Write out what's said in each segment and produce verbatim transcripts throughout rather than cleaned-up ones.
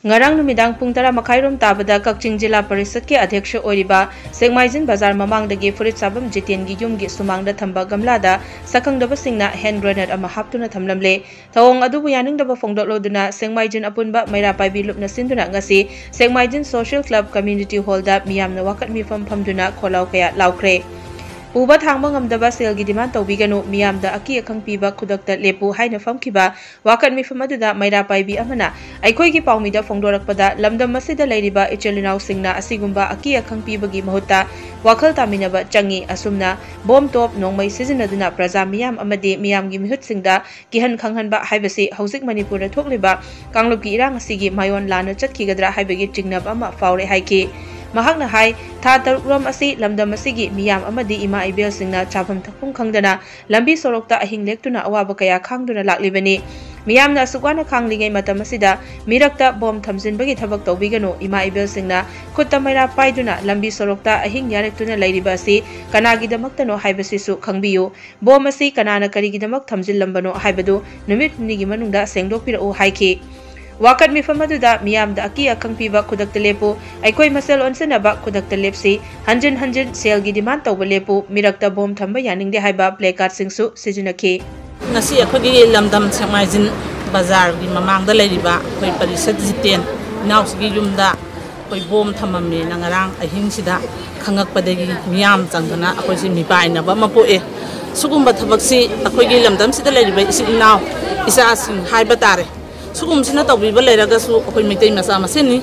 ꯉꯔꯥꯡ ꯅꯨꯃꯤꯗꯥꯡ ꯄꯨꯡ ꯇꯔꯥ ꯃꯈꯥꯏꯔꯣꯝ ꯇꯥꯕꯗ ꯀꯛꯆꯤꯡ ꯖꯤꯂꯥ ꯄꯔꯤꯁꯠꯀꯤ ꯑꯗ꯭ꯌꯛꯁ ꯑꯣꯏꯔꯤꯕ ꯁꯦꯛꯃꯥꯏꯖꯤꯟ ꯕꯖꯥꯔ ꯃꯃꯥꯡꯗꯒꯤ ꯐꯨꯔꯤꯠ ꯁꯥꯐꯝ ꯖꯤꯇꯦꯟꯒꯤ ꯌꯨꯝꯒꯤ ꯁꯨꯃꯥꯡꯗ ꯊꯝꯕ ꯒꯝꯂꯥꯗ ꯁꯛꯈꯪꯗꯕꯁꯤꯡꯅ ꯍꯦꯟ ꯒ꯭ꯔꯦꯅꯦꯗ ꯑꯃ ꯍꯥꯞꯇꯨꯅ ꯊꯝꯂꯝꯂꯦ꯫ ꯊꯧꯑꯣꯡ ꯑꯗꯨꯕꯨ ꯌꯥꯅꯤꯡꯗꯕ ꯐꯣꯡꯗꯣꯛꯂꯗꯨꯅ ꯁꯦꯛꯃꯥꯏꯖꯤꯟ ꯑꯄꯨꯟꯕ ꯃꯩꯔꯥ ꯄꯥꯏꯕꯤ ꯂꯨꯞꯅ ꯁꯤꯟꯗꯨꯅ ꯉꯁꯤ ꯁꯦꯛꯃꯥꯏꯖꯤꯟ ꯁꯣꯁꯤꯌꯦꯜ ꯀ꯭ꯂꯕ ꯀꯝꯃ꯭ꯌꯨꯅꯤꯇꯤ ꯍꯣꯜꯗ ꯃꯤꯌꯥꯝꯅ ꯋꯥꯀꯠ ꯃꯤꯐꯝ ꯐꯝꯗꯨꯅ ꯈꯣꯜꯂꯥꯎ ꯀꯌꯥ ꯂꯥꯎꯈ꯭ꯔꯦ꯫ ꯄꯨꯕ ꯊꯥꯡꯕ ꯉꯝꯗꯕ ꯁꯦꯜꯒꯤ ꯗꯤꯃꯥꯟ ꯇꯧꯕꯤꯒꯅꯨ, ꯃꯤꯌꯥꯝꯗ ꯑꯀꯤ ꯑꯈꯪ ꯄꯤꯕ ꯈꯨꯗꯛꯇ ꯂꯦꯞꯄꯨ ꯍꯥꯏꯅ ꯐꯝꯈꯤꯕ ꯋꯥꯀꯠ ꯃꯤꯐꯝ ꯑꯗꯨꯗ ꯃꯩꯔꯥ ꯄꯥꯏꯕꯤ ꯑꯃꯅ ꯑꯩꯈꯣꯏꯒꯤ ꯄꯥꯎꯃꯤꯗ ꯐꯣꯡꯗꯣꯔꯛꯄꯗ, ꯂꯝꯗꯝ ꯑꯁꯤꯗ ꯂꯩꯔꯤꯕ ꯏꯆꯤꯜ ꯏꯅꯥꯎꯁꯤꯡꯅ ꯑꯁꯤꯒꯨꯝꯕ ꯑꯀꯤ ꯑꯈꯪ ꯄꯤꯕꯒꯤ ꯃꯍꯨꯠꯇ ꯋꯥꯈꯜ ꯇꯥꯃꯤꯟꯅꯕ ꯆꯪꯏ꯫ ꯑꯁꯨꯝꯅ ꯕꯣꯝ, ꯇꯣꯞ, ꯅꯣꯡꯃꯩ ꯁꯤꯖꯤꯟꯅꯗꯨꯅ ꯄ꯭ꯔꯖꯥ ꯃꯤꯌꯥꯝ ꯑꯃꯗꯤ ꯃꯤꯌꯥꯝꯒꯤ ꯃꯤꯍꯨꯠꯁꯤꯡꯗ ꯀꯤꯍꯟ ꯈꯪꯍꯟꯕ ꯍꯥꯏꯕꯁꯤ ꯍꯧꯖꯤꯛ ꯃꯅꯤꯄꯨꯔꯗ ꯊꯣꯛꯂꯤꯕ ꯀꯥꯡꯂꯨꯞꯀꯤ ꯏꯔꯥꯡ ꯑꯁꯤꯒꯤ ꯃꯥꯌꯣꯟ ꯂꯥꯟꯅ ꯆꯠꯈꯤꯒꯗ꯭ꯔꯥ ꯍꯥꯏꯕꯒꯤ ꯆꯤꯡꯅꯕ ꯑꯃ ꯐꯥꯎꯔꯦ ꯍꯥꯏꯈꯤ꯫ ꯃꯍꯥꯛꯅ ꯍꯥꯏ, ꯊꯥ ꯇꯔꯨꯛ ꯔꯣꯝ ꯑꯁꯤ ꯂꯝꯗꯝ ꯑꯁꯤꯒꯤ ꯃꯤꯌꯥꯝ ꯑꯃꯗꯤ ꯏꯃꯥ ꯏꯕꯦꯜꯁꯤꯡꯅ ꯆꯥꯐꯝ ꯊꯛꯐꯝ ꯈꯪꯗꯅ ꯂꯝꯕꯤ ꯁꯣꯔꯣꯛꯇ ꯑꯍꯤꯡ ꯂꯦꯛꯇꯨꯅ ꯑꯋꯥꯕ ꯀꯌꯥ ꯈꯥꯡꯗꯨꯅ ꯂꯥꯛꯂꯤꯕꯅꯤ꯫ ꯃꯤꯌꯥꯝꯅ ꯑꯁꯨꯛ ꯋꯥꯅ ꯈꯥꯡꯂꯤꯉꯩ ꯃꯇꯝ ꯑꯁꯤꯗ ꯃꯤꯔꯛꯇ ꯕꯣꯝ ꯊꯝꯖꯤꯟꯕꯒꯤ ꯊꯕꯛ ꯇꯧꯕꯤꯒꯅꯨ꯫ ꯏꯃꯥ ꯏꯕꯦꯜꯁꯤꯡꯅ ꯈꯨꯠꯇ ꯃꯩꯔꯥ ꯄꯥꯏꯗꯨꯅ ꯂꯝꯕꯤ ꯁꯣꯔꯣꯛꯇ ꯑꯍꯤꯡ ꯌꯥꯔꯦꯛꯇꯨꯅ ꯂꯩꯔꯤꯕ ꯑꯁꯤ ꯀꯅꯥꯒꯤꯗꯃꯛꯇꯅꯣ ꯍꯥꯏꯕꯁꯤꯁꯨ ꯈꯪꯕꯤꯌꯨ꯫ ꯕꯣꯝ ꯑꯁꯤ ꯀꯅꯥꯅ ꯀꯔꯤꯒꯤꯗꯃꯛ ꯊꯝꯖꯤꯜꯂꯝꯕꯅꯣ ꯍꯥꯏꯕꯗꯨ ꯅꯨꯃꯤꯠ ꯍꯨꯝꯅꯤꯒꯤ ꯃꯅꯨꯡꯗ ꯁꯦꯡꯗꯣꯛꯄꯤꯔꯛꯎ ꯍꯥꯏꯈꯤ꯫ ꯋꯥꯀꯠ ꯃꯤꯐꯝ ꯑꯗꯨꯗ ꯃꯤꯌꯥꯝꯗ ꯑꯀꯤ ꯑꯈꯪ ꯄꯤꯕ ꯈꯨꯗꯛꯇ ꯂꯦꯞꯄꯨ, ꯑꯩꯈꯣꯏ ꯃꯁꯦꯜ ꯑꯣꯟꯁꯤꯟꯅꯕ ꯈꯨꯗꯛꯇ ꯂꯦꯞꯁꯤ, ꯍꯟꯖꯤꯟ ꯍꯟꯖꯤꯟ ꯁꯦꯜꯒꯤ ꯗꯤꯃꯥꯟ ꯇꯧꯕ ꯂꯦꯞꯄꯨ, ꯃꯤꯔꯛꯇ ꯕꯣꯝ ꯊꯝꯕ ꯌꯥꯅꯤꯡꯗꯦ ꯍꯥꯏꯕ ꯄ꯭ꯂꯦꯀꯥꯔꯗꯁꯤꯡꯁꯨ ꯁꯤꯖꯤꯟꯅꯈꯤ꯫ ꯉꯁꯤ ꯑꯩꯈꯣꯏꯒꯤ ꯂꯝꯗꯝ ꯁꯦꯛꯃꯥꯏꯖꯤꯟ ꯕꯖꯥꯔꯒꯤ ꯃꯃꯥꯡꯗ ꯂꯩꯔꯤꯕ ꯑꯩꯈꯣꯏ ꯄꯔꯤꯁꯠ ꯖꯤꯇꯦꯟ ꯏꯅꯥꯎꯁꯤꯒꯤ ꯌꯨꯝꯗ ꯑꯩꯈꯣꯏ ꯕꯣꯝ ꯊꯝꯃꯝꯃꯦꯅ ꯉꯔꯥꯡ ꯑꯍꯤꯡꯁꯤꯗ ꯈꯪꯉꯛꯄꯗꯒꯤ ꯃꯤꯌꯥꯝ ꯆꯪꯗꯅ ꯑꯩꯈꯣꯏꯁꯤ ꯃꯤꯄꯥꯏꯅꯕ ꯑꯃ ꯄꯣꯛꯑꯦ꯫ ꯁꯤꯒꯨꯝꯕ ꯊꯕꯛꯁꯤ ꯑꯩꯈꯣꯏꯒꯤ ꯂꯝꯗꯝꯁꯤꯗ ꯂꯩꯔꯤꯕ ꯏꯆꯤꯜ ꯏꯅꯥꯎ ꯏꯆꯥꯁꯤꯡ ꯍꯥꯏꯕ ꯇꯥꯔꯦ, ꯁꯤꯒꯨꯝꯕꯁꯤꯅ ꯇꯧꯕꯤꯕ ꯂꯩꯔꯒꯁꯨ ꯑꯩꯈꯣꯏ ꯃꯩꯇꯩ ꯃꯆꯥ ꯃꯁꯦꯟꯅꯤ꯫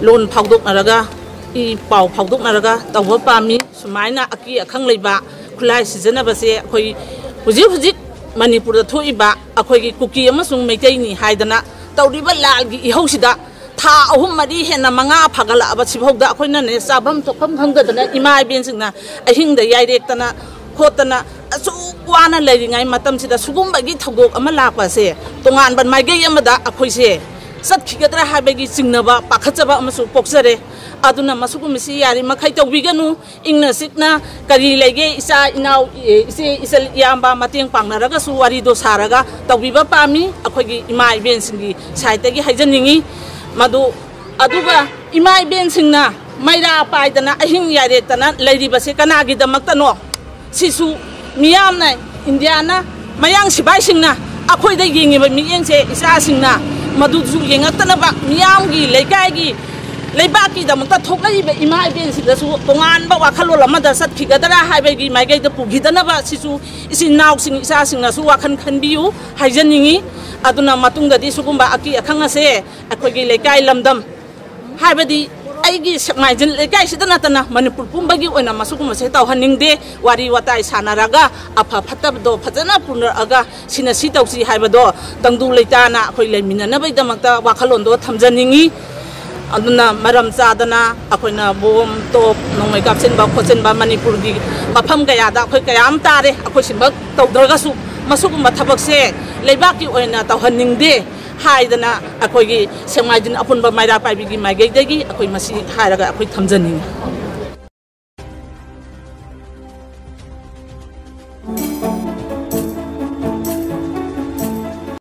ꯂꯣꯟ ꯐꯥꯎꯗꯣꯛꯅꯔꯒ, ꯏ ꯄꯥꯎ ꯐꯥꯎꯗꯣꯛꯅꯔꯒ ꯇꯧꯕ ꯄꯥꯝꯃꯤ꯫ ꯁꯨꯃꯥꯏꯅ ꯑꯀꯤ ꯑꯈꯪ ꯂꯩꯕ ꯈꯨꯠꯂꯥꯏ ꯁꯤꯖꯤꯟꯅꯕꯁꯦ ꯑꯩꯈꯣꯏ ꯍꯧꯖꯤꯛ ꯍꯧꯖꯤꯛ ꯃꯅꯤꯄꯨꯔꯗ ꯊꯣꯛꯏꯕ ꯑꯩꯈꯣꯏꯒꯤ ꯀꯨꯀꯤ ꯑꯃꯁꯨꯡ ꯃꯩꯇꯩꯅꯤ ꯍꯥꯏꯗꯅ ꯇꯧꯔꯤꯕ ꯂꯥꯜꯒꯤ ꯏꯍꯧꯁꯤꯗ ꯊꯥ ꯑꯍꯨꯝ ꯃꯔꯤ ꯍꯦꯟꯅ ꯃꯉꯥ ꯐꯥꯒꯠꯂꯛꯑꯕ ꯁꯤꯐꯥꯎꯗ ꯑꯩꯈꯣꯏꯅꯅꯦ ꯆꯥꯐꯝ ꯊꯛꯐꯝ ꯈꯪꯗꯗꯅ ꯏꯃꯥ ꯏꯕꯦꯟꯁꯤꯡꯅ ꯑꯍꯤꯡꯗ ꯌꯥꯏꯔꯦꯛꯇꯅ ꯈꯣꯠꯇꯅ ꯑꯁꯨꯛ ꯋꯥꯅ ꯂꯩꯔꯤꯉꯩ ꯃꯇꯝꯁꯤꯗ ꯁꯤꯒꯨꯝꯕꯒꯤ ꯊꯧꯗꯣꯛ ꯑꯃ ꯂꯥꯛꯄꯁꯦ ꯇꯣꯉꯥꯟꯕ ꯃꯥꯏꯀꯩ ꯑꯃꯗ ꯑꯩꯈꯣꯏꯁꯦ ꯆꯠꯈꯤꯒꯗ꯭ꯔꯥ ꯍꯥꯏꯕꯒꯤ ꯆꯤꯡꯅꯕ, ꯄꯥꯈꯠꯆꯕ ꯑꯃꯁꯨ ꯄꯣꯛꯆꯔꯦ꯫ ꯑꯗꯨꯅ ꯃꯁꯤꯒꯨꯝꯕꯁꯤ ꯌꯥꯔꯤꯃꯈꯩ ꯇꯧꯕꯤꯒꯅꯨ꯫ ꯏꯪꯅ ꯆꯤꯛꯅ ꯀꯔꯤ ꯂꯩꯒꯦ, ꯏꯆꯥ ꯏꯅꯥꯎ, ꯏꯆꯦ ꯏꯆꯜ ꯏꯌꯥꯝꯕ ꯃꯇꯦꯡ ꯄꯥꯡꯅꯔꯒꯁꯨ ꯋꯥꯔꯤꯗꯣ ꯁꯥꯔꯒ ꯇꯧꯕꯤꯕ ꯄꯥꯝꯃꯤ꯫ ꯑꯩꯈꯣꯏꯒꯤ ꯏꯃꯥ ꯏꯕꯦꯟꯁꯤꯡꯒꯤ ꯁꯥꯏꯠꯇꯒꯤ ꯍꯥꯏꯖꯅꯤꯡꯉꯤ꯫ ꯃꯗꯨ, ꯑꯗꯨꯒ ꯏꯃꯥ ꯏꯕꯦꯟꯁꯤꯡꯅ ꯃꯩꯔꯥ ꯄꯥꯏꯗꯅ ꯑꯍꯤꯡ ꯌꯥꯏꯔꯦꯛꯇꯅ ꯂꯩꯔꯤꯕꯁꯦ ꯀꯅꯥꯒꯤꯗꯃꯛꯇꯅꯣ? ꯁꯤꯁꯨ ꯃꯤꯌꯥꯝꯅ, ꯏꯟꯗꯤꯌꯥꯅ ꯃꯌꯥꯡ ꯁꯤꯐꯥꯏꯁꯤꯡꯅ ꯑꯩꯈꯣꯏꯗ ꯌꯦꯡꯉꯤꯕ ꯃꯤꯠꯌꯦꯡꯁꯦ ꯏꯆꯥꯁꯤꯡꯅ ꯃꯗꯨꯁꯨ ꯌꯦꯡꯉꯛꯇꯅꯕ, ꯃꯤꯌꯥꯝꯒꯤ, ꯂꯩꯀꯥꯏꯒꯤ, ꯂꯩꯕꯥꯛꯀꯤꯗꯃꯛꯇ ꯊꯣꯛꯂꯛꯏꯕ ꯏꯃꯥ ꯏꯕꯦꯟꯁꯤꯡꯗꯁꯨ ꯇꯣꯉꯥꯟꯕ ꯋꯥꯈꯜꯂꯣꯟ ꯑꯃꯗ ꯆꯠꯈꯤꯒꯗ꯭ꯔꯥ ꯍꯥꯏꯕꯒꯤ ꯃꯥꯏꯀꯩꯗ ꯄꯨꯈꯤꯗꯅꯕ ꯁꯤꯁꯨ ꯏꯆꯤꯟ ꯏꯅꯥꯎꯁꯤꯡ, ꯏꯆꯥꯁꯤꯡꯅꯁꯨ ꯋꯥꯈꯜ ꯈꯟꯕꯤꯌꯨ ꯍꯥꯏꯖꯅꯤꯡꯉꯤ꯫ ꯑꯗꯨꯅ ꯃꯇꯨꯡꯗꯗꯤ ꯁꯤꯒꯨꯝꯕ ꯑꯀꯤ ꯑꯈꯪ ꯑꯁꯦ ꯑꯩꯈꯣꯏꯒꯤ ꯂꯩꯀꯥꯏ ꯂꯝꯗꯝ, ꯍꯥꯏꯕꯗꯤ ꯑꯩꯒꯤ ꯁꯦꯛꯃꯥꯏꯖꯤꯟ ꯂꯩꯀꯥꯏꯁꯤꯗ ꯅꯠꯇꯅ ꯃꯅꯤꯄꯨꯔ ꯄꯨꯝꯕꯒꯤ ꯑꯣꯏꯅ ꯃꯁꯤꯒꯨꯝꯕꯁꯦ ꯇꯧꯍꯟꯅꯤꯡꯗꯦ꯫ ꯋꯥꯔꯤ ꯋꯥꯇꯥꯏ ꯁꯥꯟꯅꯔꯒ ꯑꯐ ꯐꯠꯇꯕꯗꯣ ꯐꯖꯅ ꯄꯨꯅꯔꯛꯑꯒ ꯁꯤꯅ ꯁꯤ ꯇꯧꯁꯤ ꯍꯥꯏꯕꯗꯣ ꯇꯪꯗꯨ ꯂꯩꯇꯥꯅ ꯑꯩꯈꯣꯏ ꯂꯩꯃꯤꯟꯅꯅꯕꯒꯤꯗꯃꯛꯇ ꯋꯥꯈꯜꯂꯣꯟꯗꯣ ꯊꯝꯖꯅꯤꯡꯉꯤ꯫ ꯑꯗꯨꯅ ꯃꯔꯝ ꯆꯥꯗꯅ ꯑꯩꯈꯣꯏꯅ ꯕꯣꯝ, ꯇꯣꯞ, ꯅꯣꯡꯃꯩ ꯀꯥꯞꯁꯤꯟꯕ ꯈꯣꯠꯆꯤꯟꯕ ꯃꯅꯤꯄꯨꯔꯒꯤ ꯃꯐꯝ ꯀꯌꯥꯗ ꯑꯩꯈꯣꯏ ꯀꯌꯥ ꯑꯃ ꯇꯥꯔꯦ꯫ ꯑꯩꯈꯣꯏ ꯁꯤꯃꯛ ꯇꯧꯗ꯭ꯔꯒꯁꯨ ꯃꯁꯤꯒꯨꯝꯕ ꯊꯕꯛꯁꯦ ꯂꯩꯕꯥꯛꯀꯤ ꯑꯣꯏꯅ ꯇꯧꯍꯟꯅꯤꯡꯗꯦ ꯍꯥꯏꯗꯅ ꯑꯩꯈꯣꯏꯒꯤ ꯁꯦꯛꯃꯥꯏꯖꯤꯟ ꯑꯄꯨꯟꯕ ꯃꯩꯔꯥ ꯄꯥꯏꯕꯤꯒꯤ ꯃꯥꯏꯀꯩꯗꯒꯤ ꯑꯩꯈꯣꯏ ꯃꯁꯤ ꯍꯥꯏꯔꯒ ꯑꯩꯈꯣꯏ ꯊꯝꯖꯅꯤꯡꯉꯤ꯫